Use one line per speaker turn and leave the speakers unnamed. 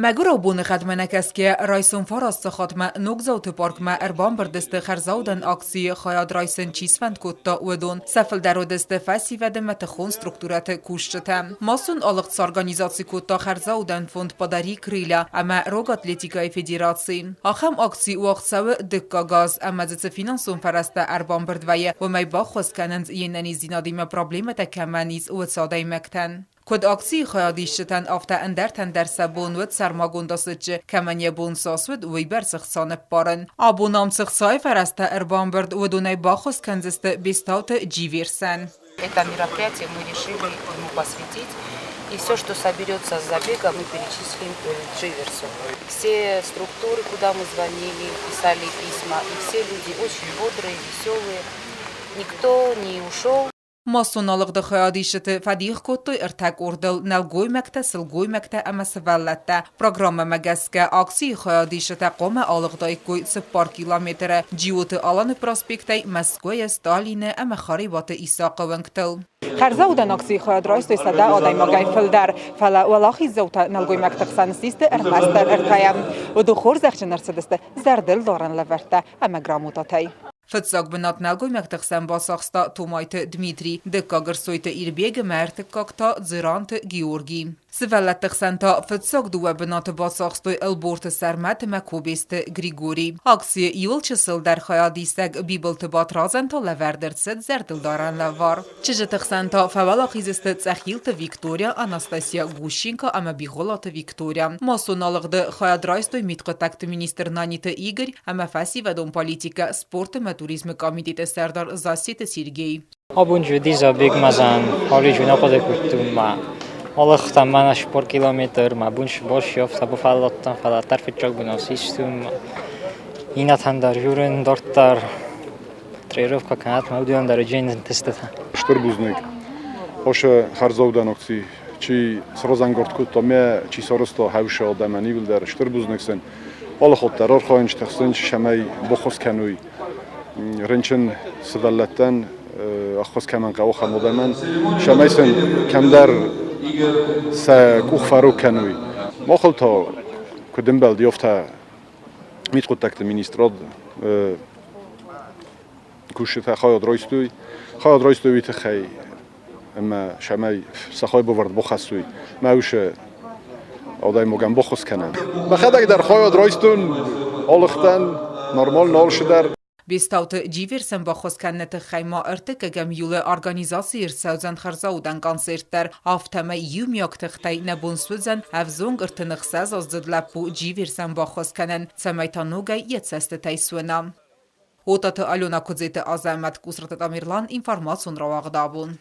Мӕгуырау боныгъӕдмӕ нӕ кӕсгӕйӕ, райсом фараст сахатмӕ Ногдзауты паркмӕ ӕрбамбырд сты хӕрзаудӕн акцийы хайад райсын чи сфӕнд кодта, уыдон. Сӕ фылдӕр уыдысты фӕсивӕды ӕмӕ тыхон структурӕты кусджытӕ. Массон алыгъд сорганизаци кодта хӕрзаудӕн фонд «Подари крылья» ӕмӕ Рог атлетикӕйы федераци. Ахӕм акци уагъд цӕуы дыккаг аз ӕмӕ дзы цы финансон фӕрӕзтӕ ӕрбамбырд вӕййы, уымӕй баххуыс кӕнынц йе нӕниздзинадимӕ проблемӕтӕ кӕмӕн ис, уыцы адӕймӕгтӕн. Куыд акцийы хайадисджытӕн, афтӕ ӕндӕртӕн дӕр сӕ бон уыд сӕрмагонд асыччы, кӕмӕн йӕ бон цас уыд, уыйбӕрц ӕхца ныппарын. Абон ам цы хцайы фӕрӕзтӕ ӕрбамбырд, уыдонӕй баххуыс кӕндзысты Бестауты Дживерсӕн.
Это мероприятие мы решили ему посвятить. И все, что соберется с забега, мы перечислим Дживерсу. Все структуры, куда мы звонили, писали письма, и все люди очень бодрые, веселые. Никто не ушел.
Массон алыгъды хайадисджыты фӕдих кодтой ӕртӕ къордыл нӕлгоймӕгтӕ, сылгоймӕгтӕ ӕмӕ сывӕллӕттӕ. Программӕмӕ гӕсгӕ акцийы хайадисджытӕ хъуамӕ алыгъдаиккой 4 километры Джиоты Аланы проспектӕй Мӕскуыйы, Сталины ӕмӕ Харебаты Исахъы уынгтыл. Хӕрзаудӕн акцийы хайад райстой 100 адӕймагӕй фылдӕр, фӕлӕ уӕлахиздзаутӕ нӕлгоймӕгты хсӕн систы ӕрмӕстдӕр ӕртӕйӕ. Уыдон хорзӕхджын ӕрцыдысты зӕрдылдарӕн лӕвӕрттӕ ӕмӕ грамотатӕй. Фыццаг бынат нӕлгоймӕгты хсӕн бацахста Томайты Дмитрий, дыккаг Ӕрсойты Ирбег ӕмӕ ӕртыккаг та Дзеранты Георгий. Сывӕллӕтты хсӕн та фыццаг дыууӕ бынаты бацахстой Ӕлборты Сӕрмӕт ӕмӕ Кобесты Григорий. Акцийы иуыл чысылдӕр хайадисӕг Бибылты Батрадзӕн та лӕвӕрд ӕрцыд зӕрдылдарӕн лӕвар. Чызджыты хсӕн та фӕуӕлахиз сты Цъӕхилты Виктория, Анастасия Гущенко ӕмӕ Бигъуылаты Виктория. Массон алыгъды хайад райстой мидхъуыддӕгты министр Наниты Игорь ӕмӕ фӕсивӕдон политикӕ, спорт ӕмӕ туризмы комитеты сӕрдар Зассеты Сергей.
Абон жуди забег мазан, холи жуна хъуыды кодтон ма. Алыгътӕн мӕнӕ 40 километр, мӕ бон босйӕфта, бафӕлладтӕн, фӕлӕ фыццаг бынат систун. Иннӕтӕн дӕр журын дарддӕр тренировка кӕнӕт мӕ уыдон дӕр джейн тестытӕ.
Стыр бузныг. Хосы хӕрзаудӕн акци чи сразӕнгард кодта мӕ, чи сарӕзта хӕусы адӕмӕн иууылдӕр стыр бузныг сын. Алы хатт дӕр архайын стыхсын, цӕмӕй баххуыс кӕной рынчын сывӕллӕттӕн, ӕххуыс кӕмӕн хъӕуы, ахӕм адӕмӕн, цӕмӕй сын кӕмдӕр сӕ къух фӕрог кӕной. Махыл та куыд ӕмбӕлди, афтӕ мидхъуыддӕгты министрад кусджытӕ хайад райстой. Хайад райстой уый тыххӕй, ӕмӕ цӕмӕй сӕ хайбавӕрд бахӕссой, мӕ усы адӕймагӕн баххуыс кӕнӕм. Мӕхӕдӕг дӕр хайад райстон, алыгътӕн, нормально алцыдӕр.
Бестауты Дживерсӕн баххуыс кӕныны тыххӕй ма ӕртыккӕгӕм июлы организацийы ӕрцӕудзӕн хӕрзаудӕн концерт дӕр. Афтӕмӕй иумиаг тыхтӕй нӕ бон суыдзӕн ӕвзонг 36-аздзыд лӕппу Дживерсӕн баххуыс кӕнын, цӕмӕй та ногӕй йӕ цӕстытӕй суына. Отаты Алена Куыдзеты Азӕмӕт, Къусраты Тамерлан, информацион рауагъд абон.